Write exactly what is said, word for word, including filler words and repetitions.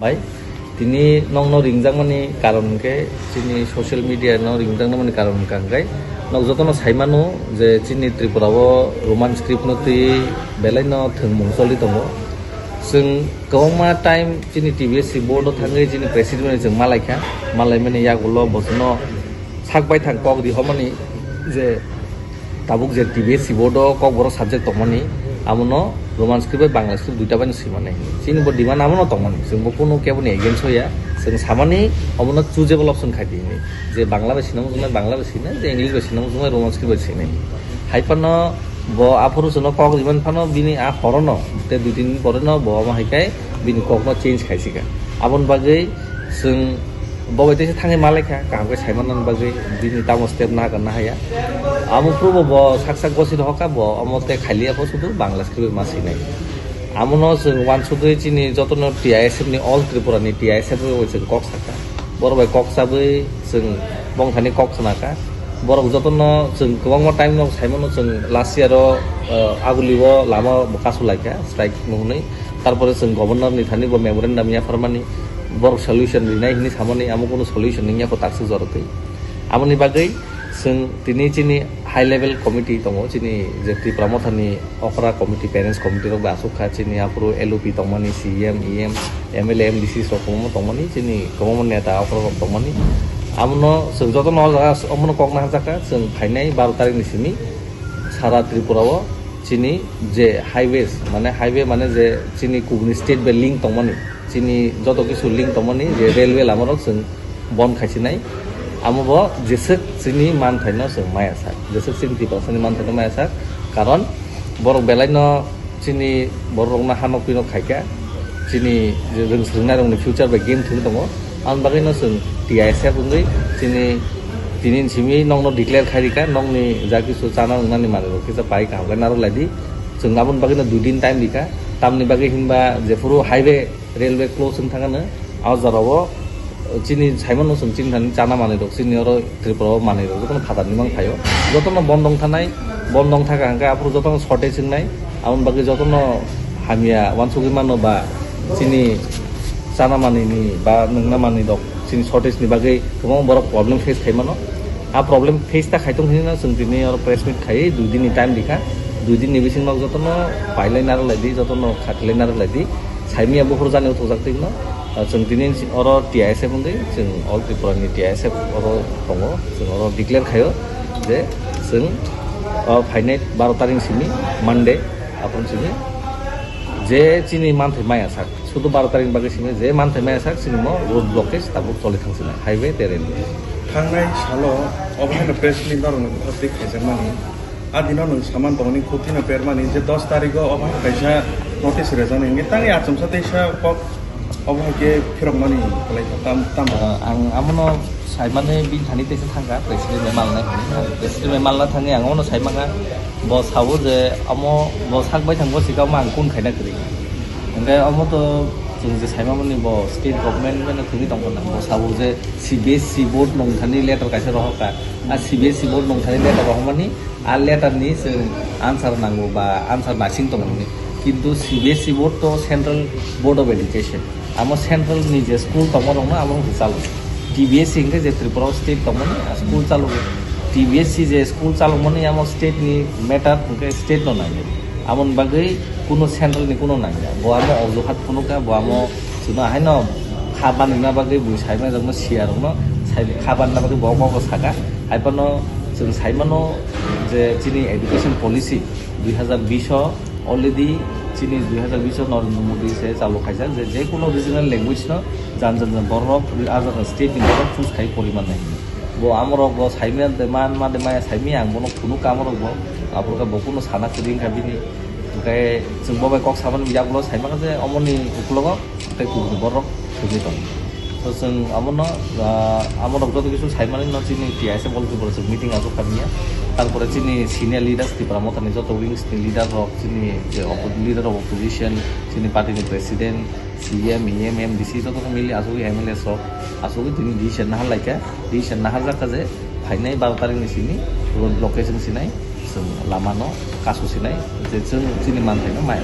Bai, tini nokno ringjakmani karon hwnkhe, chini social media no ringjakmani karon hwnkha hwnkhe, nok jotono saimano je chini Tripura o Roman script no twi belai no thwngmung choli tongo. Chwng kwbangma time chini T B S C board o thangwi chini president bai chwng malaikha, malaimani yagulo bosono sak baithang kok rihormani je tabuk je T B S C board o kokborok subject tongmani, amono Roman script bai Bangla script duita bai no swimani. Chini bo demand amono tongmani, chwng bo kunu kebo ni against o ya, chwng samani omono choosable option khai di hwnwi, je Bangla bai swina muchungnai Bangla bai swinai, je English bai swina muchungnai Roman script bai swinai. Hai phano bo aphuru chwngno kok riman phano bini a horono, tei dui tin din pore no bo omo hai khe bini kokno change khai sika. Aboni bagwi chwng bo bai teisa thangwi malaikha, kaham khe saimanani bagwi bini tamo step naharna haya. Amo phuru bo, bo sak sak gosi rohorkha, bo omo tei khailiya pho sudu Bangla script ma sinai. Amono chwng uansugwi chini jotono T I S F ni, all Tripura ni T I S F bai chwng kok sakha. Borok bai kok chabwi chwng bongthani kok khnakha. Borok jotono chwng kwbangma time no saimano, chwng last year o, uh, Aguli o lama bo kasu laikha, strike no hwnwi. Tarpore chwng governor ni thani bo memorandum yapharmani, borok solution rinai hwnwi samani, amo kunu solution wngya kho takswk jorotwi. Amoni bagwi chwng tini chini high level committee tongo, chini je Tipra Motha ni okra committee, parents committee rok bai aswk kha, chini aphuru L O P tongmani, C M, E M, M L A, M D C rok kwbangma tongmani, chini kwbangma neta okra rok tongmani. Amono chwng jotono o jaga omono kok naharjakha, chwng phainai baro tarik ni simi sara Tripura o chini je highways, mane highway mane je chini kubuni state bai link tongmani, chini joto kisu link tongmani je railway lama rok chwng bon khaisinai. Amo bo jeswk chini manthaino chwng maya sak, jeswk chini Tiprasani manthaino maya sak, karon borok belai no chini borok rokno hanok pinok khaikha, chini je rwng swrwngnairokni future bai game thwngwi tongo. Aboni bagwino chwng T I S F wngwi chini tini simi nokno declare khai rikha, nokni ja kisu chana wngnani manwirok kisa pai kaham khe narwk laidi. Chwng aboni bagwino dui din time rikha, tamni bagwi hinba jephuru highway railway close wng thangano, a jorao chini saimano chwng chini thani chana manwirok chini oro Tripura o manwirok jotono phatarni mang phaio. Jotono bondong thanai, bondong thaka hwnkhe aphuru jotono shortage wngnai, aboni bagwi jotono hamya uansugwi mano ba chini chana manwini ba nwngna manwirok chini shortage ni bagwi kwbangma borok problem face khai mano. A problem face ta khai tong hinwi no chwng tini oro press meet khai dui din ni time rikha. Dui din ni bising nok jotono pailai narwk laidi, jotono khatilai narwk laidi. Saimia buphuru jani uthokjak twi no. Ah, chwng tini oro T I S F wngwi, chwng All Tripura ni T I S F oro tongo, chwng oro declare khaio je chwng, ah, phainai baro tarik simi Monday, aphuru simi je chini manthai maya sak, sudu baro tarik bagwi simi je manthai maya sak, chini mo road blockage tabuk choli thang sini, highway tei railway. Thangnai salo obo haino press meet norokni bukhak twi khaijakmani. A dino nwng saman tongni khuktino permani je dos tarigo obo hai kaisa notice rejani hwnkhe tangwi achomsa teisa kok obo hai khe phirokmani kwlai tam tam. Ah, ang amono saimani bini thani teisa thangkha, president bai malnai hwnwi. Ang president bai malna thangwi ang omono saimanga, bo sao je omo bo sak bai thangbo sikamo ang kun khaina kwrwi. Hwnkhe omo to chwng je saimamani bo state government bai no thwngwi tongkha na, bo sao je C B S C board nongthani letter kaisa rohorkha. A C B S C board nongthani letter rohormani, a letter ni chwng answer nango ba answer naising tongo hwnwi. Kintu C B S C board to Central Board of Education. Amo central ni je school tongma rokno amo wngkha chalo. T B S C hwnkhe je Tripura o state tongmani a school chalo. T B S C je school chalokmani amo state ni matter hwnkhe state no nangya. Amoni bagwi kuno central ni kuno nangya. Bo amo ojuhat phunukha, bo amo chwngno haino kha banrina bagwi bui saimani rokno siya rokno sai kha banrina bagwi bo kok saka. Hai phano chwng saimano je chini education policy dui hazar bish o already chini dui hazar bish o Narendra Modi se chalu khaijak je, je kuno regional language no jan jan jan borok, a jaga state ni borok choose khai poriman nai. Bo amorok bo saimya de man ma de maya saimya ang bono phunuk ka amorok bo. Aphuru khe bo kuno sana kwrwi wngkha bini. Hwnkhe chwng bo bai kok samani yagulo saimaka je omoni uklogo tei kubuni borok thwngwi tongo. So chwng abono, ah, amorok joto kisu saimani no chini T I S F All Tripura chwng meeting aswk kha miya. Tarpore chini senior leaders Tipra Mothani joto wings ni leader rok, chini je oppo-, leader of opposition, chini party ni president, C M, E M, M D C joto no mili aswk M L A rok aswk tini decision nahar laikha, decision nahar jakha je phainai baro tarik ni simi road blockade wng sinai, chwng lama no kasu sinai, je chwng chini manthai no maya.